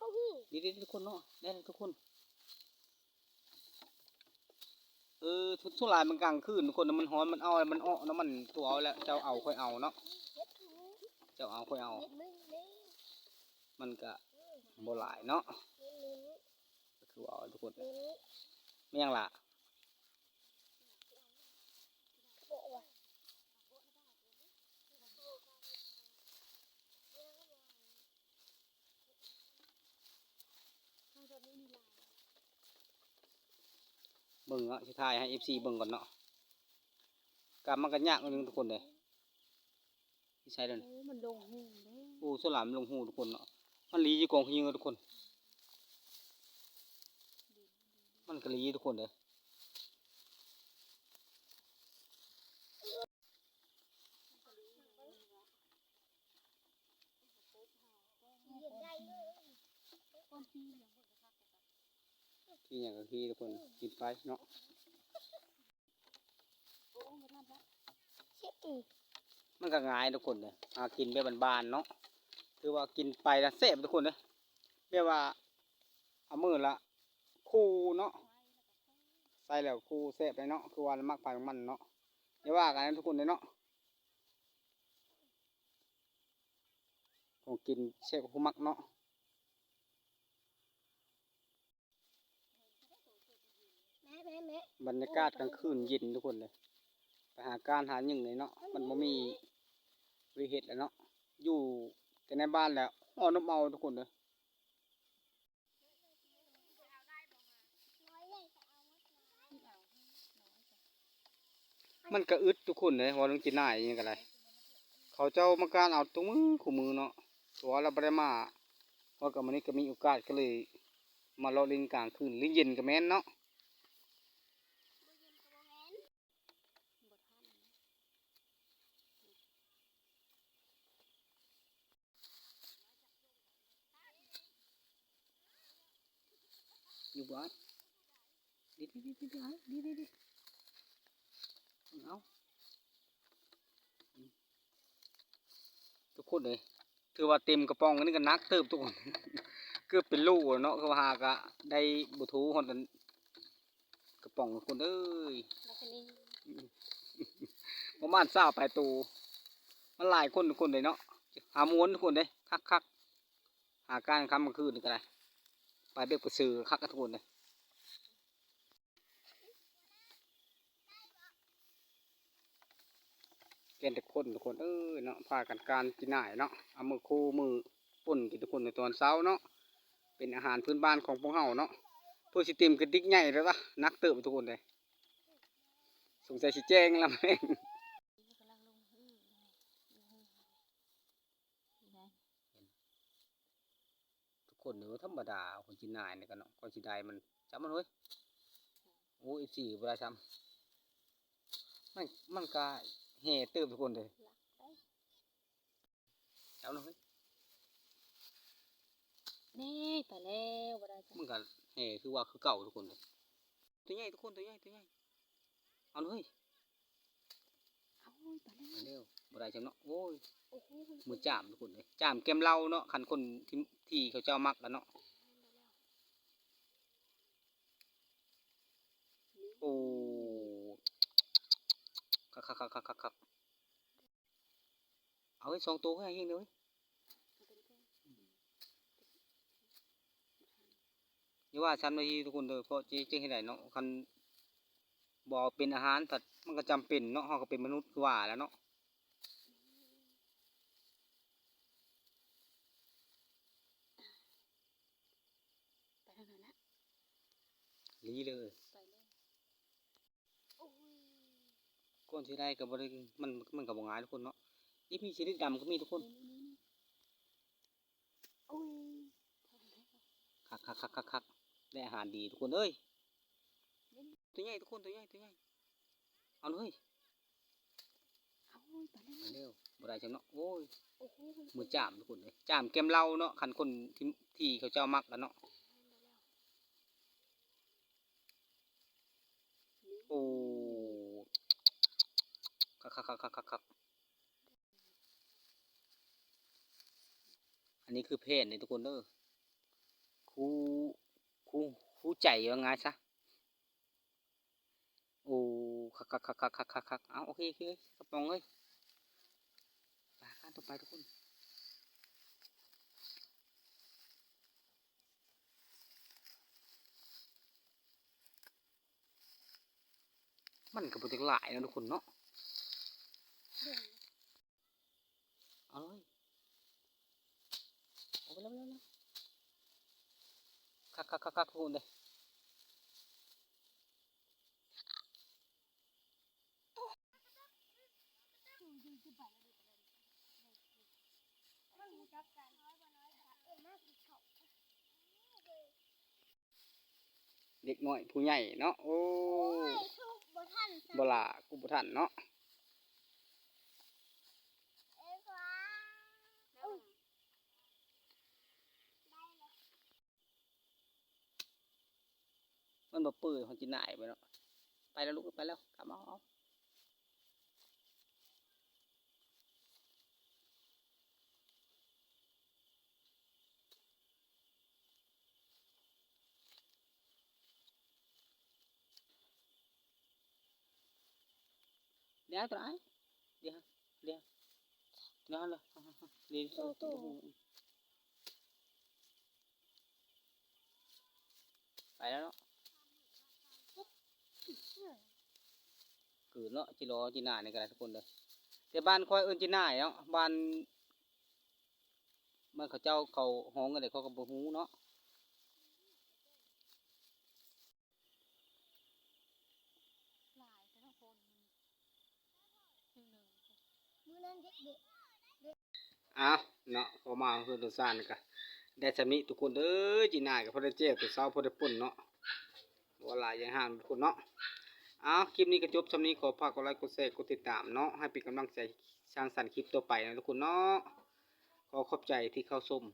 ເຂົ້າຫູ ນີ້ໆ ທຸກຄົນເນາະ ແນ່ທຸກຄົນ. ເອີ ສ່ວນຫຼາຍມັນກາງຄືນທຸກຄົນ ມັນຮ້ອນ ມັນເອົາ ມັນເອາະເນາະ ມັນຕົວເອົາແລ້ວ ເຈົ້າເອົາຂ້ອຍເອົາເນາະ ເຈົ້າເອົາຂ້ອຍເອົາ ມັນກະບໍ່ຫຼາຍເນາະ ຄືວ່າທຸກຄົນ. ແມ່ນຫຍັງລະ? ເບິ່ງເນາະ ຊິຖ່າຍໃຫ້ເອັຟຊີເບິ່ງກ່ອນເນາະ ກະມັນກະຍາກໜ້ອຍໜຶ່ງທຸກຄົນເດ້. ຢູ່ໃສເດີ? ໂອ້ ມັນລົງຮູເດ້. ໂອ້ ສ່ວນຫຼາຍມັນລົງຮູທຸກຄົນເນາະ ມັນຫຼີຢູ່ກອງຂີ້ເຫຍື້ອທຸກຄົນ ມັນກະຫຼີທຸກຄົນເດ້. ຂີ້ຫຍັງກະຂີ້ທຸກຄົນ ກິນໄປເນາະ. ມັນກະງ່າຍທຸກຄົນເດ້ ຫາກິນແບບບ້ານໆເນາະ ຖືວ່າກິນໄປລະແຊບທຸກຄົນເດ້ ແບບວ່າເອົາມື້ລະຄູ່ເນາະ ໃສ່ແລ້ວຄູ່ແຊບໄດ໋ເນາະ ຄືວ່າມັກໃຜມັກມັນເນາະ ຢ່າວ່າກັນນະທຸກຄົນເດ້ເນາະ. ຂອງກິນແຊບກວ່າຜູ້ມັກເນາະ. ບັນຍາກາດກາງຄືນເຢັນທຸກຄົນເລີຍ ໄປຫາການຫາຫຍັງເລີຍເນາະ ມັນບໍ່ມີເວຍເຮັດແລ້ວເນາະ ຢູ່ແຕ່ໃນບ້ານແລ້ວ ຮ້ອນອົບເອົາທຸກຄົນເລີຍ. ມັນກະອຶດທຸກຄົນເດ້ ເວົ້າເລື່ອງຈີ່ໜ້າຍອີ່ຫຍັງກະໄດ້ ເຂົາເຈົ້າມາການເອົາທຸກມື້ຄູ່ມື້ເນາະ ຕົວະລະບໍ່ໄດ້ມາ ເພາະກະມື້ນີ້ກະມີໂອກາດກະເລີຍມາເລາະຫຼິ້ນກາງຄືນ ຫຼືເຢັນກະແມ່ນເນາະ. ຢູ່ບໍ່? ເອົາ ທຸກຄົນເອີຍ ຖືວ່າເຕັມກະປ໋ອງ ອັນນີ້ກະໜັກເຕີບທຸກຄົນ ເກືອບເປັນໂລເນາະ ຄືວ່າຫາກະໄດ້ບໍ່ໂທຮອດອັນ ກະປ໋ອງທຸກຄົນເອີຍ ປະມານຊາວປາຍໂຕ ມັນຫຼາຍຄົນທຸກຄົນເດ້ເນາະ ຫາມ່ວນທຸກຄົນເດ້ ຄັກໆ ຫາການຄ່ຳກາງຄືນນີ້ກະໄດ້ ໄປແບບກະເຊີຄັກທຸກຄົນເດ້. ແກ່ນແຕ່ຄົນທຸກຄົນເອີຍເນາະ ພາກັນການກິນໜ້າຍເນາະ ເອົາມື້ຄູ່ມື້ປົ່ນກິນທຸກຄົນໃນຕອນເຊົ້າເນາະ ເປັນອາຫານພື້ນບ້ານຂອງພວກເຮົາເນາະ ເພິ່ນຊິເຕັມກະຕິກໃຫຍ່ເລີຍວະ ໜັກເຕີບທຸກຄົນເດ້ ສົງໄສຊິແຈ້ງລະແມ່ນ. ທຸກຄົນນີ້ບໍ່ທຳມະດາ ຄົນຈີ່ໜ້າຍນີ້ກະເນາະ ກ່ອນຊິໄດ້ມັນ ຈັບມັນເຮີ້ຍ ໂອ້ ເອັຟຊີ ບໍ່ໄດ້ຊ້ຳ ມັນ ມັນກະແຮ່ເຕີບທຸກຄົນເດ້ ຈັບມັນເຮີ້ຍ ນີ້ໄປແລ້ວ ບໍ່ໄດ້ ມັນກະແຮ່ຄືວ່າຄືເກົ່າທຸກຄົນເດ້ ຕົວໃຫຍ່ທຸກຄົນ ຕົວໃຫຍ່ ຕົວໃຫຍ່ ເອົາເລີຍ ເອົາ ໄປແລ້ວ ໄປແລ້ວ ບໍ່ໄດ້ຊ້ຳເນາະ ໂອ້ຍ ໂອ້ໂຫ ມືຈາມທຸກຄົນເອີຍ ຈາມແກ້ມເຫຼົ້າເນາະ ຄັນຄົນທີ່ ທີ່ເຂົາເຈົ້າມັກລະເນາະ ໂອ້ ຄັກໆໆໆໆ ເອົາໄວ້ສອງໂຕ ໃຫ້ຍິງເດີ ຢ່າວ່າຊັ້ນເດີທຸກຄົນເດີ ເພາະຈະ ຈະເຮັດໃດເນາະ ຄັນບໍ່ເອົາເປັນອາຫານພັດ ມັນກະຈຳເປັນເນາະ ເຮົາກະເປັນມະນຸດຄືວ່າແຫຼະເນາະ ໄປທາງນັ້ນລະ ລີເລີຍ ໄປເລີຍ. ກ່ອນຊິໄດ້ກະບໍ່ໄດ້ ມັນ ມັນກະບໍ່ງ່າຍທຸກຄົນເນາະ ອີ່ມີຊະນິດດຳກະມີທຸກຄົນ ໂອ້ຍ ຄັກໆໆໆ ໄດ້ອາຫານດີທຸກຄົນເອີຍ ຕົວໃຫຍ່ທຸກຄົນ ຕົວໃຫຍ່ ຕົວໃຫຍ່ ເອົາເລີຍ ເອົາ ໄປແລ້ວ ບໍ່ໄດ້ຊ້ຳເນາະ ໂອ້ຍ ໂອ້ໂຫ ມືຈາມທຸກຄົນເອີຍ ຈາມແກ້ມເຫຼົ້າເນາະ ຄັນຄົນທີ່ ທີ່ເຂົາເຈົ້າມັກລະເນາະ ໂອ້ ຄັກໆໆໆໆ ອັນນີ້ຄືແຜ່ນເດ້ທຸກຄົນເດີ ຄູ່ ຄູ່ ຄູ່ໃຈວ່າງ່າຍຊະ. ໂອ້ ຄັກໆໆໆໆໆ ເອົາ ໂອເຄໆ ກະປ໋ອງເອີຍ ໄປ ຂັ້ນຕໍ່ໄປທຸກຄົນ. ມັນກະບໍ່ຈັກຫຼາຍເນາະທຸກຄົນເນາະ. ເອົາເລີຍ ເອົາໄປເລີຍ ເອົາໄປເລີຍ ຄັກໆໆໆ ທຸກຄົນເດີ. ເດັກນ້ອຍຜູ້ໃຫຍ່ເນາະ ໂອ້ ໂອ້ຍ ຊຸກບໍ່ທັນຊ້ຳ ບໍ່ຫຼ້າ ກຸບບໍ່ທັນເນາະ. ມັນບໍ່ເປີດ ເຮົາຊິໜ້າຍໄປເນາະ. ໄປແລ້ວລູກ ໄປແລ້ວ ກັບມາເອົາ. ດຽວ ດຽວ ດຽວ ດຽວ ດຽວ ໄປແລ້ວເນາະ. ເກີດເນາະ ຈີລໍຈີໜ້າຍນີ້ກະໄດ້ທຸກຄົນເດີ. ແຕ່ບ້ານຂ້ອຍເອີ້ນຈີໜ້າຍເນາະ ບ້ານ ບ້ານເຂົາເຈົ້າເຂົາຮ້ອງອັນໃດຂ້ອຍກະບໍ່ຮູ້ເນາະ. ອ້າວ ເນາະ ພໍມາເຮືອນຕົວຊານກະໄດ້ສ່ຳນີ້ທຸກຄົນເອີຍ. ຈີໜ້າຍກະພໍໄດ້ແຈ່ວ ຕອນເຊົ້າພໍໄດ້ປົ່ນເນາະ ບໍ່ວ່າຫຼາຍຢ່າງຫ່າງທຸກຄົນເນາະ. ອ້າວ ຄລິບນີ້ກະຈົບສ່ຳນີ້ ຂໍຝາກກົດໄລ ກົດແຊ ກົດຕິດຕາມເນາະ ໃຫ້ເປັນກຳລັງໃຈສ້າງສັນຄລິບຕໍ່ໄປເນາະທຸກຄົນເນາະ. ຂໍຂອບໃຈທີ່ເຂົ້າຊົມ.